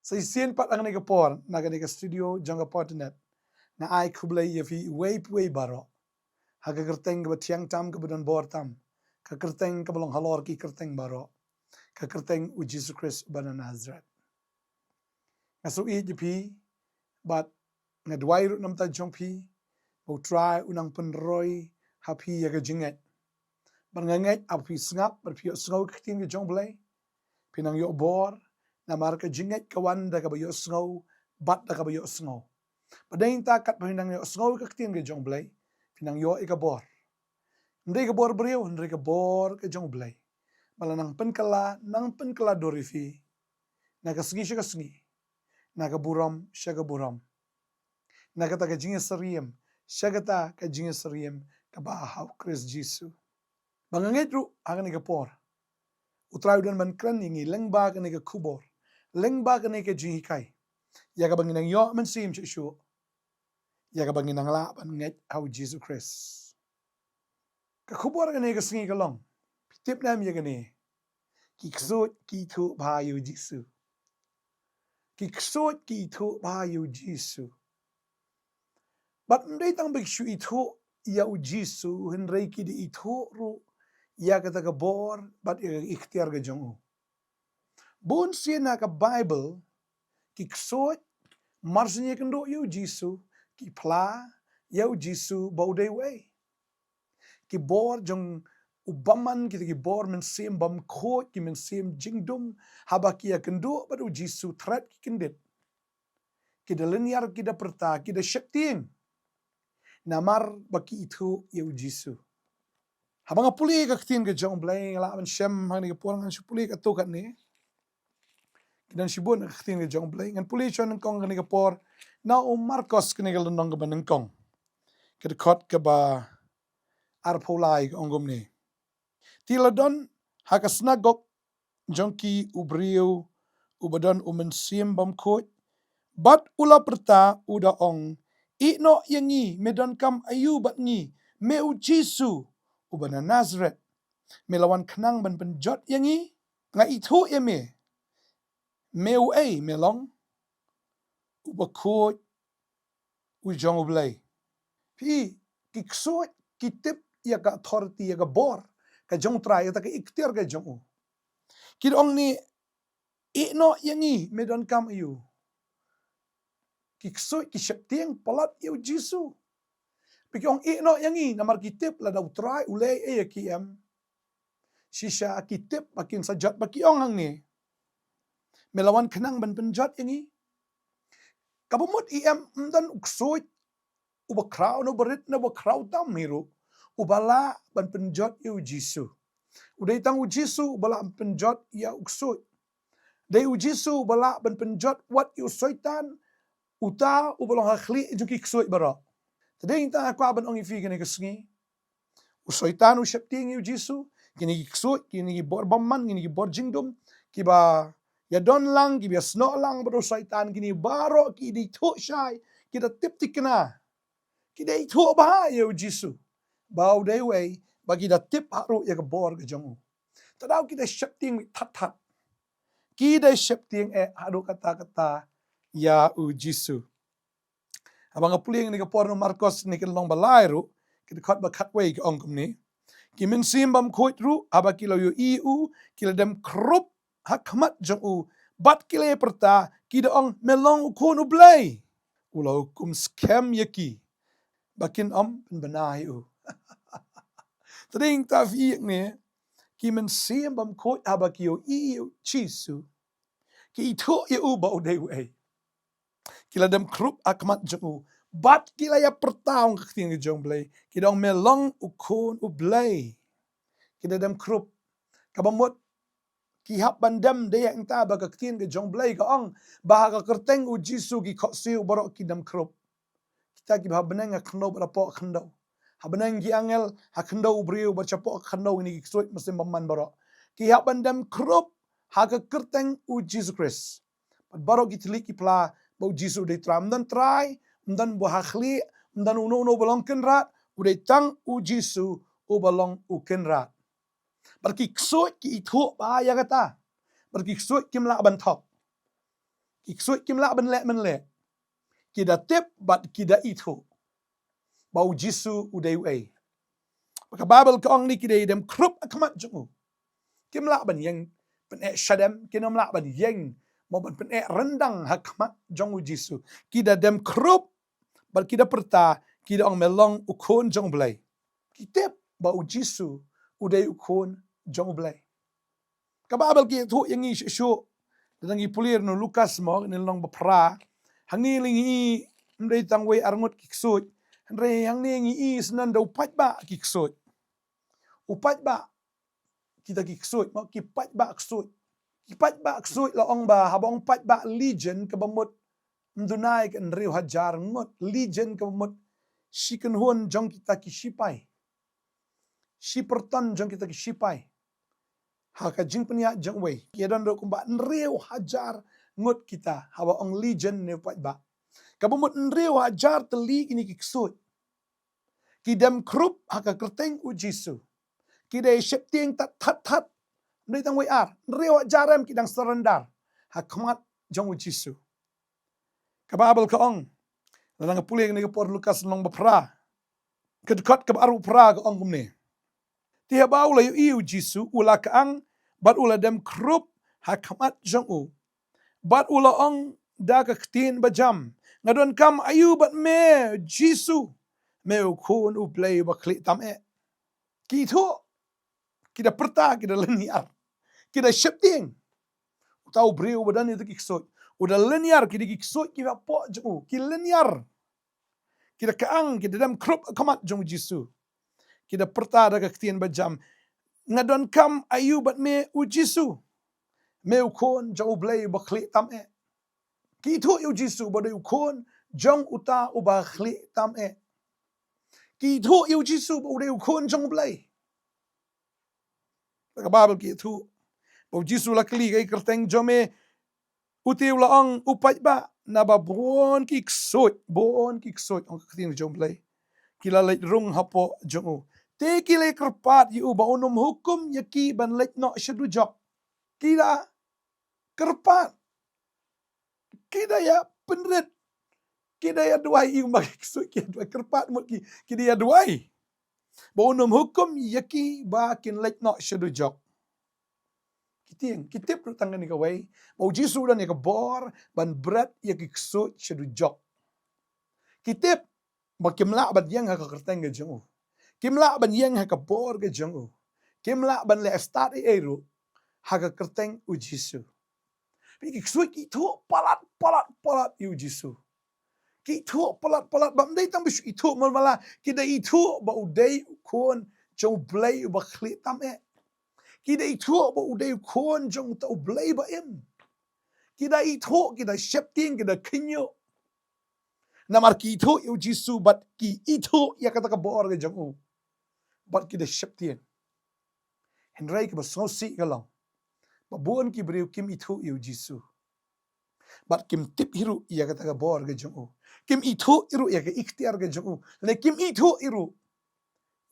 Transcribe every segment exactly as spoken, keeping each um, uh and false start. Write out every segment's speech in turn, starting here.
Sa shisien pat ha kane ka por, na kane ka studio jong ka Potternet, nga ai khublei ïa phi uwei pa uwei baroh ha ka kyrteng kaba thiang tam, kaba don bor tam, ka kyrteng kaba long halor ki kyrteng baroh, ka kyrteng U Jisu Khrist uba na Nazareth. Nga sngewbha ïa phi, bad nga duwai ruh na ka bynta jong phi, ba U Trai un nang pynroi ha phi ïa ka jingngeit. Bad nga ngeit haba phi sngap bad phi ïohsngew ka ktien ka jong U Blei, phin nang ïoh bor, namar ka jingngeit ka wan da kaba ïohsngew bad da kaba ïohsngew. Bad dei nangta katba phin nang ïohsngew ka ktien ka jong U Blei, phin nang ïoh ïa ka bor. Ym dei ka bor briew, hynrei ka bor ka jong U Blei, ba la nang pynkylla, nang pynkylla dur ïa phi na ka sngi sha ka sngi, na ka burom sha ka burom, na kata ka jingïasyriem sha kata ka jingïasyriem kaba ha U Khrist Jisu. Ba nga ngeit ruh ha kane ka por U Trai u don ban kren ïa ngi lyngba kane ka khubor, lyngba kane ka jinghikai, ïa kaba ngin nang ïoh mynsiem shuh shuh, ïa kaba ngin nang lah ban ngeit ha U Jisu Khrist. Ka khubor kane ka sngi ka long, phi tip ne em ïa kane? Ki ksuid ki ithuh bha ïa U Jisu. Ki ksuid ki ithuh bha ïa U Jisu. Bad ym dei tang ba ki shu ithuh ïa U Jisu, hynrei ki da ithuh ruh ïa kata ka bor bad ïa ka iktiar ka jong U. Bun sien ha ka Baibl, ki ksuid mar shu ïakynduh ïa U Jisu, ki phla ïa U Jisu ba U dei uei. Ki bor jong u bymman, kita ki bor mynsiem bymkhuid, ki mynsiem jingdum, haba ki ïakynduh bad U Jisu thret ki kyndit. Ki da lyniar, ki da pyrta, ki da sheptieng, namar ba ki ithuh ïa U Jisu. Haba nga pule ka ktien ka jong U Blei, nga lah ban shem ha kane ka por, ngan shu pule katto katne. Ki don shibun ka ktien ka jong U Blei. Ngan pule shuwa nyngkong kane ka por na u Markos, kane ka lynnong kaba nyngkong, ka dkhot kaba arphew lai, ka ong kumne: Te la don ha ka synagog jong ki u briew uba don u mynsiem bymkhuid, bad u la pyrta, u da ong, Ïeh noh ïa ngi, me donkam aïu bad ngi, me U Jisu uba na Nazareth? Me la wan khnang ban pynjot ïa ngi? Nga ithuh ïa me, me uei me long, uba khuid u jong U Blei. Phi, ki ksuid ki tip ïa ka authority, ïa ka bor ka jong U Trai, ïa kata ka iktiar ka jong U. Ki da ong ne, Ïeh noh ïa ngi, me donkam aïu? Ki ksuid ki sheptieng palat ïa U Jisu. Phi, ki ong, Ïeh noh ïa ngi, namar ki tip lada U Trai u leh ei ïa ki, em, shisha ki tip ba kin sa jot ba ki ong hangne, Me la wan khnang ban pynjot ïa ngi? Kaba mut, em, ym don u ksuid uba khraw ne uba rit ne uba khraw tam hi ruh uba lah ban pynjot ïa U Jisu. U dei tang U Jisu uba lah ban pynjot ïa u ksuid. Dei U Jisu uba lah ban pynjot wat ïa u Soitan, uta uba long ha khlieh jong ki ksuid baroh. Te dei tang nga kwah ban ong ïa phi kane ka sngi, u Soitan u sheptieng ïa U Jisu. Kine ki ksuid, kine ki bor bymman, kine ki bor jingdum, kiba ïadon lang, kiba ïasnoh lang bad u Soitan, kine baroh ki da ithuh shai, ki da tip thikna, ki da ithuh bha ïa U Jisu ba U dei uei, ba ki da tip haduh ïa ka bor ka jong U. Te daw ki da sheptieng beit thad thad. Ki da sheptieng eh haduh katta katta ïa U Jisu. Haba nga pule ïa kane ka por na u Markos, kane ka lynnong ba lai ruh, ka dkhot ba khatwei, ka ong kumne: Ki mynsiem bymkhuid ruh, haba ki la ïohi ïa U, ki la dem khrup ha khmat jong U, bad ki la ïapyrta, ki da ong, Me long U Khun U Blei. U la hukum skhem ïa ki ba kin ym pynbna ïa U. Te dei tang phi ïa kane, ki mynsiem bymkhuid haba ki ïohi ïa U Jisu, ki ithuh ïa U ba U dei uei. Ki la dem khrup ha khmat jong U, bad ki la ïapyrta, ong ka ktien ka jong U Blei, ki da ong, Me long U Khun U Blei. Ki la dem khrup. Kaba mut, ki hap ban dem, dei hangta ba ka ktien ka jong U Blei ka ong ba ha ka kyrteng U Jisu ki khohsiew baroh ki dem khrup. Kita kiba ha bneng, ha khyndew bad hapoh khyndew. Ha bneng ki angel, ha khyndew u briew bad shapoh khyndew kine ki ksuid mynsiem bymman baroh. Ki hap ban dem khrup ha ka kyrteng U Jisu Khrist. Bad baroh ki thylliej ki phla ba U Jisu u dei Trai. Ym don trai, ym don ba ha khlieh, ym don uno uno ba long kynrad, u dei tang U Jisu uba long U Kynrad. Bad ki ksuid ki ithuh bha ïa kata. Bad ki ksuid kim lah ban thok. Ki ksuid kim lah ban leh mynleh. Ki da tip bad ki da ithuh ba u Jisu u dei uei. Ba ka Baibl ka ong ne ki dei dem khrup ha khmat jong u. Kim lah ban ïeng pyneh shadem, kim lah ban ïeng mo ban pyneh ryndang ha khmat jong u Jisu. Ki da dem khrup bad ki da pyrta, ki da ong me long u khun jong u Blei. Ki tip ba u Jisu u dei u khun jong u Blei. Ka Baibl ka ïathuh ïa ngi shuh shuh. Lada ngi pule na u Lukas mo, na lynnong ba phra. Hangne lei ngi i ym dei tang wei ar ngut ki ksuid. Hynrei hangne ngi i sngewbha da u paidbah ki ksuid. U paidbah kita ki ksuid mo, ki paidbah ksuid. Ki paidbah ksuid la ong ba, haba ong paidbah legion kaba mut ym duna ïa ka hynriew hajar ngut, legion kaba mut shi kynhun jong kita ki shipai. Shi pyrton jong kita ki shipai. Ha ka jingpynïaid jong uwei, ki don ruh kumba hynriew hajar ngut kita, haba ong legion ne u paidbah. Kaba mut hynriew hajar tylli kine ki ksuid. Ki dem khrup ha ka kyrteng u Jisu. Ki dei sheptieng tat tat tat. Ym dei tang wei ar, hynriew hajar em ki dang surrender ha khmat jong u Jisu. Ka Baibl ka ong, lada nga pule kane ka por Lukas lynnong ba phra, ka dkhot kaba arphew phra ka ong kumne. Te haba u la ïohi ïa u Jisu, u la kang bad u la dem khrup ha khmat jong u. Bad u la ong da ka ktien ba jam, nga donkam aïu bad me, Jisu, me u Khun u Blei uba khlieh tam eh. Ki ithuh, ki da pyrta, ki da lynñiar, ki da sheptieng. Uta u briew uba don ïa kita ki ksuid u da lynñiar, ki da ki ksuid kiba hapoh jong u, ki lynñiar. Ki da kang, ki da dem khrup ha khmat jong u Jisu. Ki da pyrta da ka ktien ba jam, nga donkam aïu bad me, u Jisu, me u Khun jong u Blei uba khlieh tam eh. Ki ithuh ïa u Jisu ba u dei u Khun jong uta uba khlieh tam eh. Ki ithuh ïa u Jisu ba u dei u Khun jong u Blei. Ka Baibl ka ïathuh ba u Jisu u la kylli, kaei ka kyrteng jong me? U te u la ong, u paidbah, naba bun ki ksuid, bun ki ksuid, ong ka ktien jong u Blei, ki la leit rung hapoh jong u. Te ki la kyrpad ïa u ba un ym hukum ïa ki ban leit noh sha dujok. Ki la kyrpad. Ki da ïa pynrit. Ki da ïa duwai, ïa u ma ki ksuid ki ïa duwai, kyrpad mut ki, ki da ïa duwai ba un ym hukum ïa ki ba kin leit noh sha dujok. Ki tieng, ki tip ruh tang kane kawei, ba u Jisu u don ïa ka bor ban bret ïa ki ksuid sha dujok. Ki tip ba kim lah ban ïeng ha ka kyrteng ka jong u. Kim lah ban ïeng ha ka bor ka jong u. Kim lah ban leh stad ei ei ruh ha ka kyrteng u Jisu. Phi, ki ksuid ki ithuh palat, palat, palat ïa u Jisu. Ki ithuh palat, palat, bym dei tang ba shu ithuh mala mala, ki da ithuh ba u dei u Khun jong u Blei uba khlieh tam eh. Ki da ithuh ba u dei u Khun jong uta u Blei ba im. Ki da ithuh, ki da sheptieng, ki da khynñiuh. Namar ki ithuh ïa u Jisu bad ki ithuh ïa kata ka bor ka jong u. Bad ki da sheptieng. Hynrei kaba sngewsih ka long ba bun ki briew kim ithuh ïa u Jisu. Bad kim tip hi ruh ïa kata ka bor ka jong u. Kim ithuh hi ruh ïa ka iktiar ka jong u. Lane kim ithuh hi ruh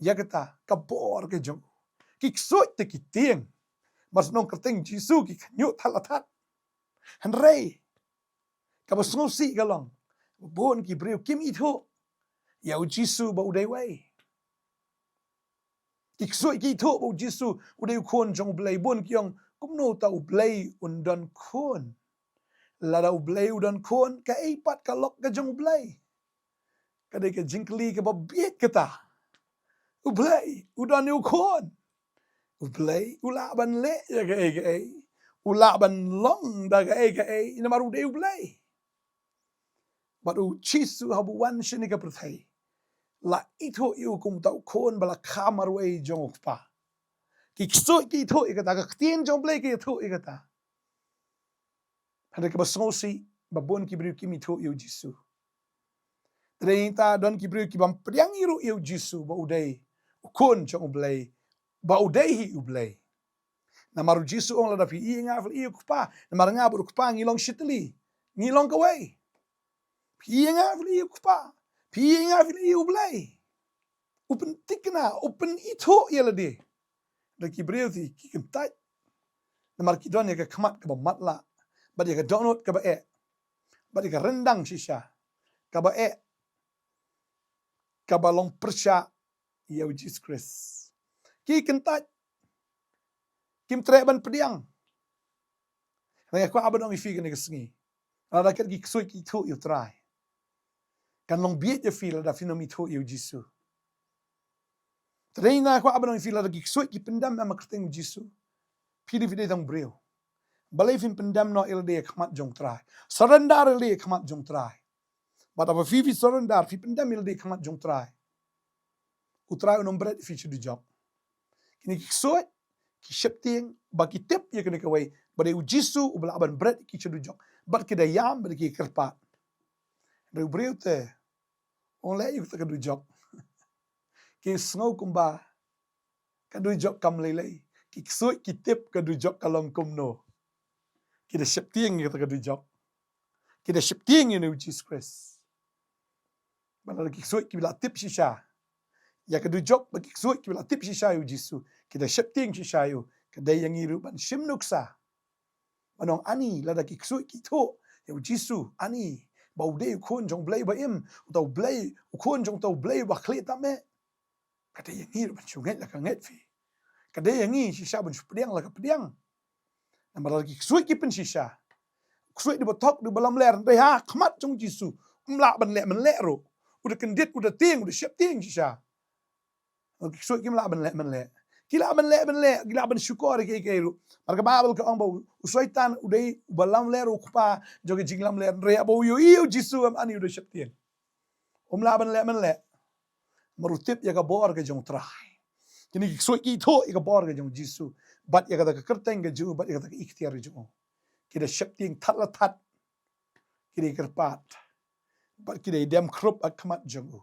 ïa kata ka bor ka jong u. Ki ksuid te ki tieng. Mar shu ong kyrteng Jisu ki khynñiuh thad la thad. Hynrei kaba sngewsih ka long ba bun ki briew kim ithuh ïa u Jisu ba u dei uei. Ki ksuid ki ithuh ba u Jisu u dei u Khun jong u Blei, bun ki ong, kumno uta u Blei un don khun? Lada u Blei u don khun, kaei pat ka lok ka jong u Blei? Ka dei ka jingkylli kaba bieit kata. U Blei u don ïa u Khun. U Blei u lah ban leh ïa kaei kaei. U lah ban long da kaei kaei namar u dei u Blei. Bad u Jisu haba u wan shane ka pyrthei, la ithuh ïa u kum uta u Khun ba la kha marwei jong u Kpa. Ki ksuid ki ithuh ïa kata, ka ktien jong u Blei ka ïathuh ïa kata. Hynrei kaba sngewsih ba bun ki briew kim ithuh ïa u Jisu. Te dei nangta don ki briew ki bym pdiang hi ruh ïa u Jisu ba u dei u Khun jong u Blei, ba u dei hi u Blei. Namar u Jisu u ong, lada phi ïeit ïa nga, phi la ïeit ïa u Kpa. Namar nga bad u Kpa ngi long shitylli, ngi long kawei. Phi ïeit ïa nga, phi la ïeit ïa u Kpa. Phi ïeit ïa nga, phi la ïeit ïa u Blei. U pynthikna, u pynithuh ïa lade. Da ki briew te ki kyntait. Namar ki don ïa ka khmat kaba matlah bad ïa ka dohnud kaba eh. bad ïa ka ryndang shisha kaba eh, kaba long pyrshah ïa u Jisu Khrist. Ki kyntait, kim treh ban pdiang. Nga kwah ban ong ïa phi kane ka sngi, lada ki ksuid ki ithuh ïa u Trai, kan long bieit ïa phi lada phim ithuh ïa u Jisu. Te dei nga kwah ban ong ïa phi, lada ki ksuid ki pyndem ïa ka kyrteng u Jisu, phi dei, phi dei tang briew. Balei phim pyndem noh ïa lade ha khmat jong u Trai? Surrender ïa lade ha khmat jong u Trai. Bad haba phi, phi surrender, phi pyndem ïa lade ha khmat jong u Trai, u Trai un ym bret ïa phi sha dujok. Kine ki ksuid ki sheptieng ba ki tip ïa kane kawei, ba dei u Jisu uba lah ban bret ïa ki sha dujok, bad ki da ïam bad ki kyrpad. Hynrei u briew te, u leh ïa kata ka dujok. Ki sngew kumba ka dujok kam lei lei. Ki ksuid ki tip ka dujok ka long kumno. Ki da sheptieng ïa kata ka dujok. Ki da sheptieng ïa une u Jisu Khrist. Bad lada ki ksuid kiba la tip shisha ïa ka dujok, bad ki ksuid kiba la tip shisha ïa u Jisu, ki da sheptieng shisha ïa u, ka dei ïa ngi ruh ban shim nuksa. Ban ong, ani, lada ki ksuid ki ithuh ïa u Jisu, ani, ba u dei u Khun jong u Blei ba im, uta u Blei, u Khun jong uta u Blei ba khleh tam eh, ka dei ïa ngi ruh ban shu ngeit la ka ngeit, phi. Ka dei ïa ngi shisha ban shu pdiang la ka pdiang. Namar lada ki ksuid ki pynshisha, ksuid dei ba thok, dei ba lamler, hynrei ha khmat jong u Jisu um lah ban leh mynleh ruh. U da kyndit, u da tieng, u da sheptieng shisha. Ki ksuid kim lah ban leh mynleh. Ki lah ban leh mynleh, ki lah ban shukor ïa kiei kiei ruh. Namar ka Baibl ka ong ba u Soitan u dei uba lamler, u kpa jong ka jinglamler, hynrei haba u ïohi ïa u Jisu, em, ani, u da sheptieng. Um lah ban leh mynleh. Namar u tip ïa ka bor ka jong u Trai. Kine ki ksuid ki ithuh ïa ka bor ka jong u Jisu, bad ïa kata ka kyrteng ka jong u, bad ïa kata ka iktiar ka jong u. Ki da sheptieng thad la thad. Ki da kyrpad, bad ki da dem khrup ha khmat jong u.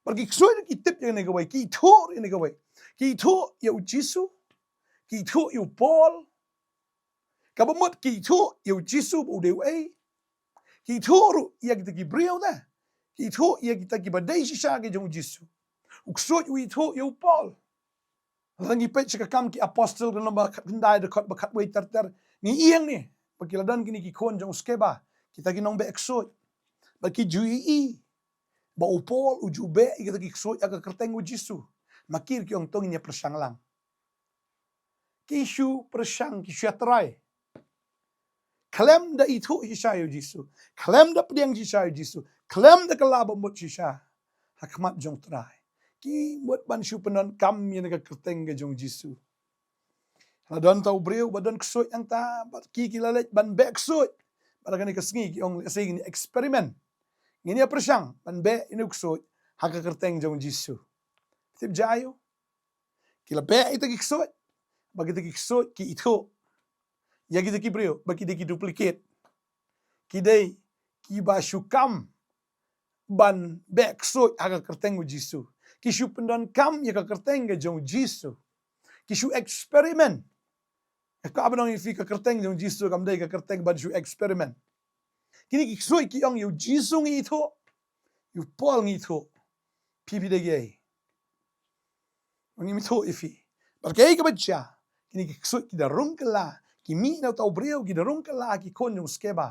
Bad ki ksuid ki tip ïa kane kawei, ki ithuh ïa kane kawei. Ki ithuh ïa u Jisu, ki ithuh ïa u Paul. Kaba mut ki ithuh ïa u Jisu ba u dei uei. Ki ithuh ruh ïa kita ki briew te. Ki ithuh ïa kita kiba dei shisha ki jong u Jisu. U ksuid u ithuh ïa u Paul. Lada ngi peit sha ka Kam ki Apostol, ka lynnong ba khatkhyndai, dkhot ba khatwei ter ter, ngi ïeng ne ba ki la don kine ki khun jong u Skeva, kita ki nongbeh ksuid. Ba ki ju ïohi ba u Paul u ju beh ïa kita ki ksuid ha ka kyrteng u Jisu. Ma ki ruh ki ong, to ngin ïa pyrshang lang. Ki shu pyrshang, ki shu ïa try. Khlem da ithuh shisha ïa u Jisu, khlem da pdiang shisha ïa u Jisu, khlem da kylla ba mut shisha ha khmat jong u Trai, ki mut ban shu pyndonkam ïa kane ka kyrteng ka jong u Jisu. La don uta u briew ba don ksuid hangta, bad ki, ki la leit ban beh ksuid. Bad ha kane ka sngi ki ong, lehse ngin experiment, ngin ïa pyrshang ban beh ïa une u ksuid ha ka kyrteng jong u Jisu. Tip jia aïu? Ki la beh ïa kita ki ksuid, ba kita ki ksuid ki ithuh ïa kita ki briew ba ki dei ki duplicate. Ki dei kiba shu kam ban beh ksuid ha ka kyrteng u Jisu. Ki shu pyndonkam ïa ka kyrteng ka jong u Jisu. Ki shu experiment. Ka, ban ong ïa phi, ka kyrteng jong u Jisu kam dei ka kyrteng ban shu experiment. Kine ki ksuid ki ong, ïa u Jisu ngi ithuh, ïa u Paul ngi ithuh, phi, phi dei kiei? Ngim ithuh ïa phi. Bad kaei kaba jia, kine ki ksuid ki da rung kylla, ki mih na uta u briew, ki da rung kylla ha ki khun jong u Skeva.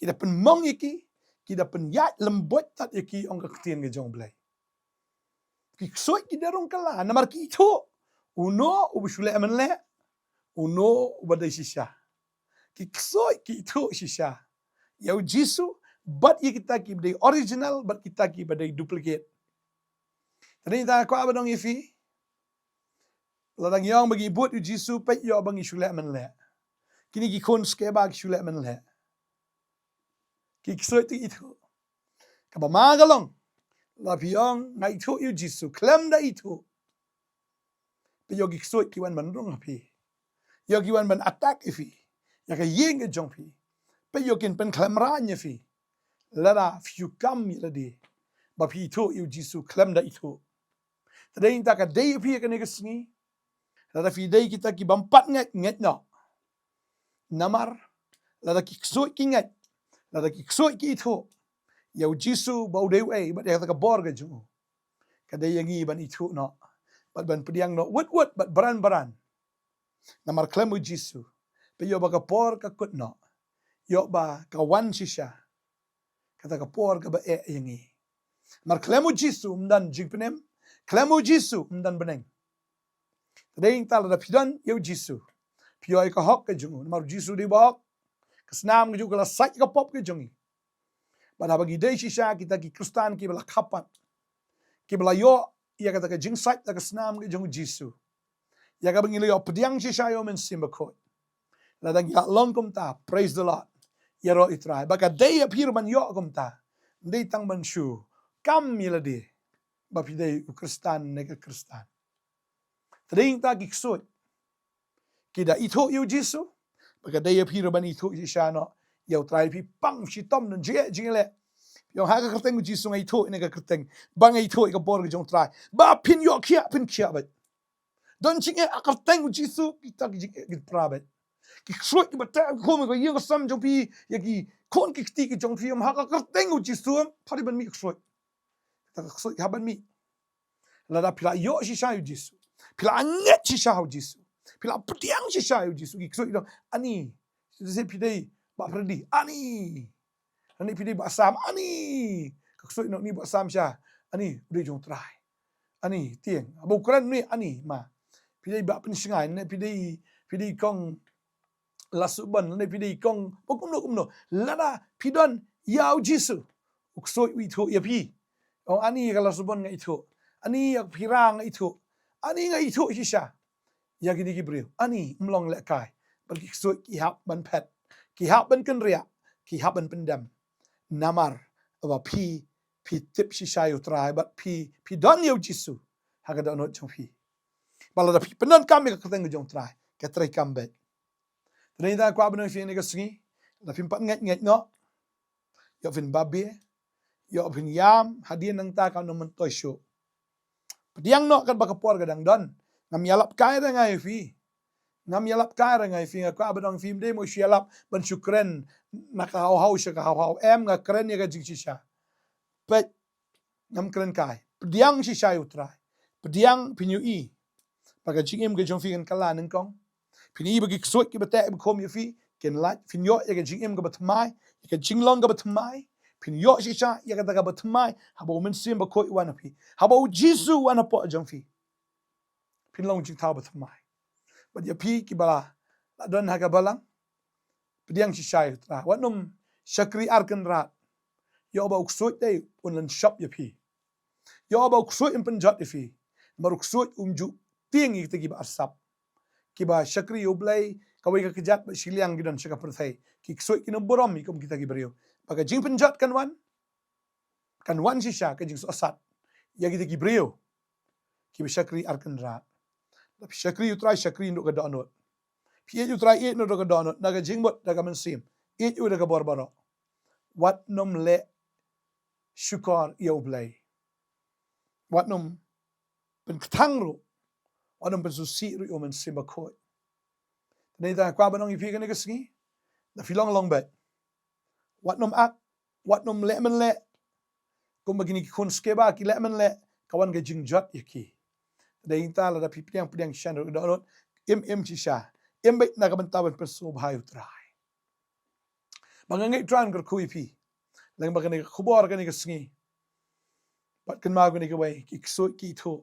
Ki da pynmong ïa ki, ki da pynïaid lem buit tad ïa ki, ong ka ktien ka jong u Blei. Ki ksuid ki da rung kylla namar ki ithuh uno uba shu leh mynleh, uno uba dei shisha. Ki ksuid ki ithuh shisha ïa u Jisu bad ïa kita kiba dei original bad kita kiba dei duplicate. Te dei, nga kwah ban ong ïa phi, lada ngi ong ba ngi bud ïa u Jisu, peit, ïoh ba ngi shu leh mynleh. Kine ki khun Skeva ki shu leh mynleh. Ki ksuid ki ithuh. Kaba ma ka long, la phi ong nga ithuh ïa u Jisu khlem da ithuh, peit, ïoh ki ksuid ki wan ban rung ha phi. Ïoh ki wan ban attack ïa phi, ïa ka ïing ka jong phi. Peit, ïoh kin pynkhlem rang ïa phi lada phi shu kam ïa lade ba phi ithuh ïa u Jisu khlem da ithuh. Te dei, nangta ka dei ïa phi ïa kane ka sngi, lada phi dei kita ki bym pat ngeit, ngeit noh. Namar lada ki ksuid ki ngeit, lada ki ksuid ki ithuh ïa u Jisu ba u dei uei bad ïa kata ka bor ka jong u, ka dei ïa ngi ban ithuh noh bad ban pdiang noh wut wut bad bran bran. Namar khlem u Jisu, peit, ïoh ba ka por ka kut noh. ïoh ba ka wan shisha kata ka por kaba eh ïa ngi. Namar khlem u Jisu ym don jingpynim, khlem u Jisu ym don bneng. Te dei nangta lada phi don ïa u Jisu, phi ïoh ïa ka hok ka jong u, namar u Jisu dei ba hok. Ka snam ka jong u ka la sait ïa ka pop ka jong ngi. Bad haba ngi dei shisha kita ki Khristan kiba la kha pat, kiba la ïoh ïa kata ka jingsait da ka snam ka jong u Jisu, ïa kaba ngi la ïoh pdiang shisha ïa u Mynsiem Bakhuid. Lada ngi la long kumta, praise the Lord, ïaroh ïa u Trai. Ba ka dei ïa phi ruh ban ïoh kumta. Ym dei tang ban shu kam ïa lade ba phi dei u Khristan ne ka Khristan. Te dei nangta ki ksuid ki da ithuh ïa u Jisu, ba ka dei ïa phi ruh ban ithuh shisha noh ïa u Trai. Phi pang shitom don jingeh jingeh leh. Phi ong ha ka kyrteng u Jisu nga ithuh ïa kane ka kyrteng. Ba nga ithuh ïa ka bor ka jong u Trai. Ba phin ïoh khiah, phin khiah beit. Don jingeh ha ka kyrteng u Jisu, kita ki jingeh kin pra beit. Ki ksuid kiba teh khum ïa ka ïing ka sem jong phi, ïa ki khun ki kti ki jong phi, ym ha ka kyrteng u Jisu, ym pat dei ban mih ksuid. Kita ki ksuid ki hap ban mih lada phi la ïoh shisha ïa u Jisu, phi la ngeit shisha ïa u Jisu, phi la pdiang shisha ïa u Jisu. Ki ksuid ki ong ani, shisha phi dei Bah Freddy, ani. Ani phi dei Bah Sam, ani. Ka ksuid ki ong ni Bah Sam sha, ani u dei jong u Trai. Ani tieng, haba u kren ni, ani ma. Phi dei Bah Pynshngaiñ, ne phi dei, phi dei kong Lashubon, ne phi dei kong, ba kumno kumno. Lada phi don ïa u Jisu, u ksuid u ithuh ïa phi. Ong ani ïa ka Lashubon nga ithuh, ani ïa ka Phira nga ithuh, ani nga ithuh shisha ïa kine ki briew. Ani ym long lehkai. Bad ki ksuid ki hap ban phet, ki hap ban kynriah, ki hap ban pyndem. Namar ba phi, phi tip shisha ïa u Trai bad phi, phi don ïa u Jisu ha ka dohnud jong phi. Ba lada phi pyndonkam ïa ka kyrteng ka jong u Trai, ka treikam beit. Te dei nangta nga kwah ban ong ïa phi kane ka sngi, lada phim pat ngeit ngeit noh, ïoh phin babe, ïoh phin ïam, hadien nangta kam nang myntoi shuh. Pdiang noh katba ka por ka dang don. Ngam ïalap kai re nga ïa phi. Ngam ïalap kai re nga ïa phi, nga kwah ban ong ïa phi, ym dei mo shu ïalap ban shu kren na ka haw haw sha ka haw haw. Em, nga kren ïa ka jingshisha. Peit, ngam kren kai. Pdiang shisha ïa u Trai. Pdiang, phin ïohi ba ka jingim ka jong phi kan kylla nyngkong. Phin ïohi ba ki ksuid kiba teh ba khum ïa phi kin lait. Phin ïoh ïa ka jingim kaba thymmai, ïa ka jinglong kaba thymmai. Phin ïoh shisha ïa kata kaba thymmai haba u Mynsiem Bakhuid u wan ha phi, haba u Jisu u wan hapoh jong phi. Phin long jingthaw ba thymmai. Bad ïa phi kiba la, la don ha ka balang, pdiang shisha ïa u Trai. Wat nym shakri ar kynrad. Ïoh ba u ksuid dei un lynshop ïa phi. Ïoh ba u ksuid un pynjot ïa phi. Namar u ksuid um ju tieng ïa kita kiba arsap, kiba shakri ïa u Blei. Kawei ka kjat ba shiliang ki don sha ka pyrthei. Ki ksuid kin ym burom ïa kum kita ki briew. Ba ka jingpynjot kan wan, kan wan shisha ka jingsohsat ïa kita ki briew kiba shakri ar kynrad. Lada phi shakri ïa u Trai, shakri naduh ka dohnud. Phi ïeit ïa u Trai, ïeit naduh ka dohnud, na ka jingmut, da ka mynsiem, ïeit ïa u da ka bor baroh. Wat nym leh shukor ïa u Blei. Wat nym pynkthang ruh, wat nym pynsngewsih ruh ïa u Mynsiem Bakhuid. Te dei nangta nga kwah ban ong ïa phi kane ka sngi, lada phi long long beit. Wat nym ak, wat nym leh mynleh kumba kine ki khun Skeva ki leh mynleh, ka wan ka jingjot ïa ki. Te dei nangta lada phi pdiang, pdiang shisha naduh ka dohnud, im, im shisha, im beit na ka bynta ban pynsngewbha ïa u Trai. Ba nga ngeit u Trai un kyrkhu ïa phi lyngba kane ka khubor kane ka sngi. Bad kynmaw kane kawei, ki ksuid ki ithuh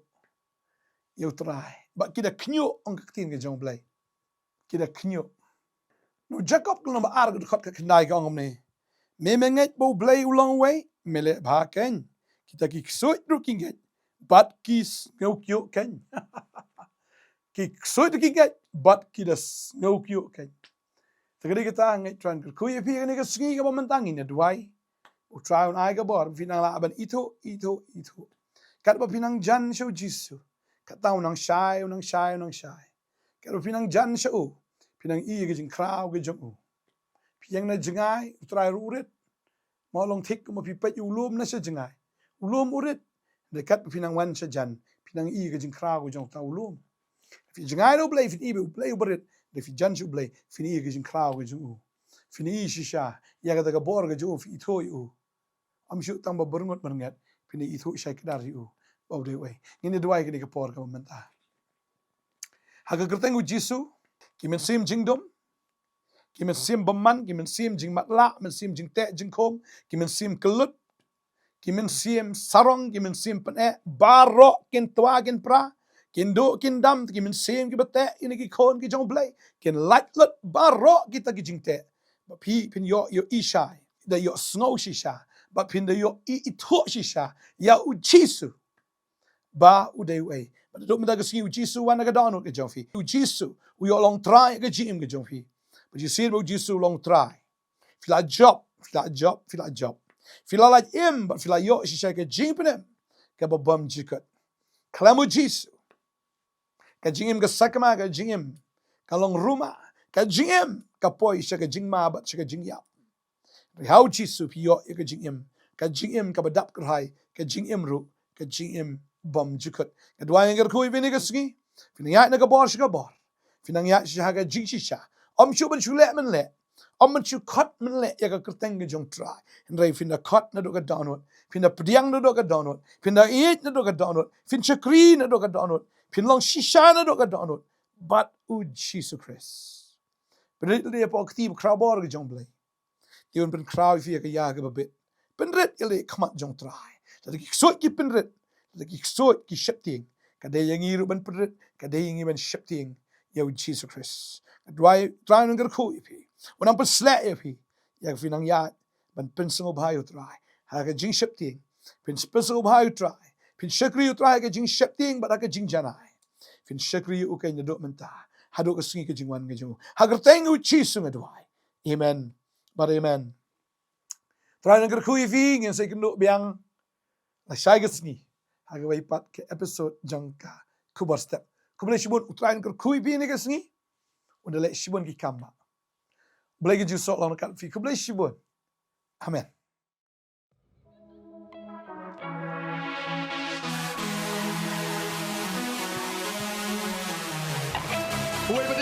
ïa u Trai. Bad ki da khñiuh, ong ka ktien ka jong u Blei. Ki da khñiuh. Na u Jakob ka lynnong ba ar ka dkhot ka khyndai ka ong kumne: Me, me ngeit ba u Blei u long uwei, me leh bha kein. Kita ki ksuid ruh ki ngeit bad ki sngew khñiuh kein. Ki ksuid ruh ki ngeit bad ki da sngew khñiuh kein. Te ka dei kata, ngeit u Trai un kyrkhu ïa phi kane ka sngi kaba mynta. Ngin ïa duwai. U Trai un ai ka bor ba phin nang lah ban ithuh, ithuh, ithuh. Katba phin nang jan sha u Jisu, kata un nang shai, un nang shai, un nang shai. Katba phin nang jan sha u, phin nang ïohi ïa ka jingkhraw ka jong u. Phi ïeng na jngai, u Trai ruh u rit. Mo, long thik kumba phi peit ïa u lum na sha jngai, u lum u rit. Hynrei katba phi nang wan sha jan, phi nang ïohi ïa ka jingkhraw ka jong uta u lum. Phi jngai na u Blei, phin ïohi ba u Blei uba rit. Hynrei phi jan sha u Blei, phin ïohi ïa ka jingkhraw ka jong u. Phin ïohi shisha ïa kata ka bor ka jong u, phi ithuh ïa u. Ym shu tang ba byrngut byrnget, phin ïa ithuh shai kdar ïa u ba u dei uei. Ngin ïa duwai kane ka por kaba mynta. Ha ka kyrteng u Jisu, ki mynsiem jingdum, Ki mynsiem bymman, ki mynsiem jingmatlah, mynsiem jingteh jingkhum, ki mynsiem kyllut, ki mynsiem sarong, ki mynsiem pyneh, baroh kin twa kin pra, kin duh kin dam, ki mynsiem kiba teh ïa ki khun ki jong U Blei, kin lait lut baroh kita ki jingteh. Ba phi phin ïoh ïohi shai, da ïohsngew shisha, ba phin da ïohi ithuh shisha ïa U Jisu. Ba u dei uei. Ba naduh mynta ka sngi U Jisu wan ha ka dohnud ka jong phi. U Jisu u ïoh long Trai ha ka jingim ka jong phi. Ba shisien ba U Jisu u long Trai, phi la jop, phi la jop, phi la jop. Phi la lait im bad phi la ïoh shisha ka jingpynim kaba bymjukut. Khlem U Jisu, ka jingim ka sakma, ka jingim ka long ruma, ka jingim ka poi sha ka jingma bad sha ka jingïap. Hynrei ha U Jisu phi ïoh ïa ka jingim, ka jingim kaba dap kyrhai, ka jingim ruh ka jingim bymjukut. Nga duwai ngan kyrkhu ïa phi kane ka sngi, phin nang ïaid na ka bor sha ka bor, phin nang ïaid shisha ha ka jingshisha. Ym shuh ban shu leh mynleh, ym ban shu khot mynleh ïa ka kyrteng ka jong U Trai. Hynrei phin da khot naduh ka dohnud, phin da pdiang naduh ka dohnud, phin da ïeit naduh ka dohnud, phin shakri naduh ka dohnud, phin long shisha naduh ka dohnud bad U Jisu Khrist. Pynrit ïa lade hapoh ka kti ba khraw bor ka jong U Blei. Te un pynkhraw ïa phi ïa ka ïa kaba bit. Pynrit ïa lade ha khmat jong U Trai. Lada ki ksuid ki pynrit, lada ki ksuid ki sheptieng, ka dei ïa ngi ruh ban pynrit, ka dei ïa ngi ban sheptieng ïa U Jisu Khrist. Nga duwai U Trai un kyrkhu ïa phi, un nang pynshlur ïa phi, ïa ka phin nang ïaid ban pynsngewbha ïa U Trai ha ka jingsheptieng. Phin pynsngewbha ïa U Trai, phin shakri ïa U Trai ha ka jingsheptieng bad ha ka jingjanai. Phin shakri ïa U keiñ naduh mynta haduh ka sngi ka jingwan ka jong U. Ha ka kyrteng U Jisu nga duwai. Amen bad amen. Trai un kyrkhu ïa phi. Ngin sa ïakynduh biang lashai ka sngi ha kawei pat ka episode jong ka Khubor Step. Khublei shibun. U Trai un kyrkhu ïa phi kane ka sngi, un da leh shibun ki kam ba U Blei un ju soh long ryngkat bad phi. Khublei shibun. Amen. Uwei ba